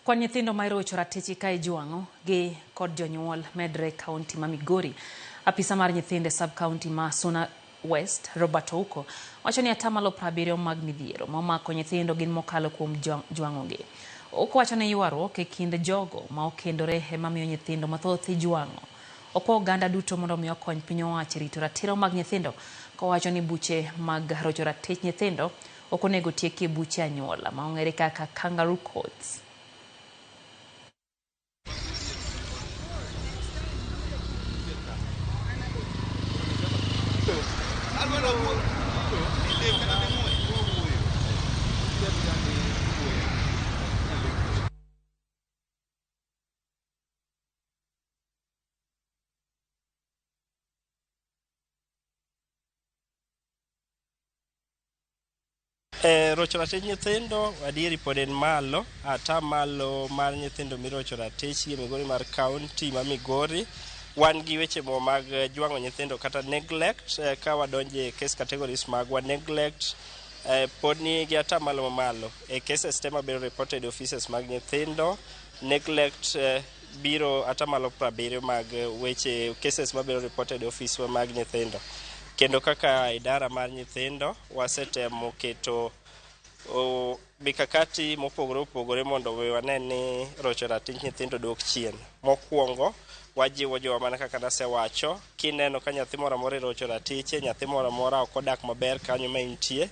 Kwan nyithindo ma irocho ratichgi ka ijwang'o gi kod jonyuol medre e kaunti ma Migori. Apisa mar nyithindo e sub kaunti ma Suna West, Robert Ouko, wacho ni atamalo 70 mag midhiero ma omako nyithindo gin mokalo kuom jwang'ogi. Ouko wacho ni ywaruok e kind jogo ma okendore ema miyo nyithindo mathoth ijwang'o. Okwa oganda duto mondo omi okony piny owacho e rito ratiro mag nyithindo kowacho ni buche mag rocho ratich nyithindo ok onego tieki e buche anyuola ma ong'ere kaka kangaroo courts. E, rocho ratich nyithindo adieri pod en malo ata malo mar nyithindo mirocho ratichgi e Migori mar kaunti ma Migori wan gi weche mo mag jwang'o nyithindo kata neglect eh, ka wadonjo e case categories magwa neglect eh, pod ni gi ata malo mamalo e cases te mabedo reported e offices mag nyithindo neglect eh, biro atamalo 70 mag weche cases mabedo reported e ofiswa mag nyithindo kendo kaka idara mar nyithindo wasetemo keto o, mikakati mopogore opogore mondo we wane ni rocho ratich nyithindo dok chien. Mokwongo wajiwo jowa mana kaka nasewacho, kineno ka nyathi moro amora irocho ratiche, nyathi moro amora ok odak maber kanyo ma intie,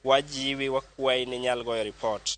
wajiwi wakwayi ni inyal goyo ripot.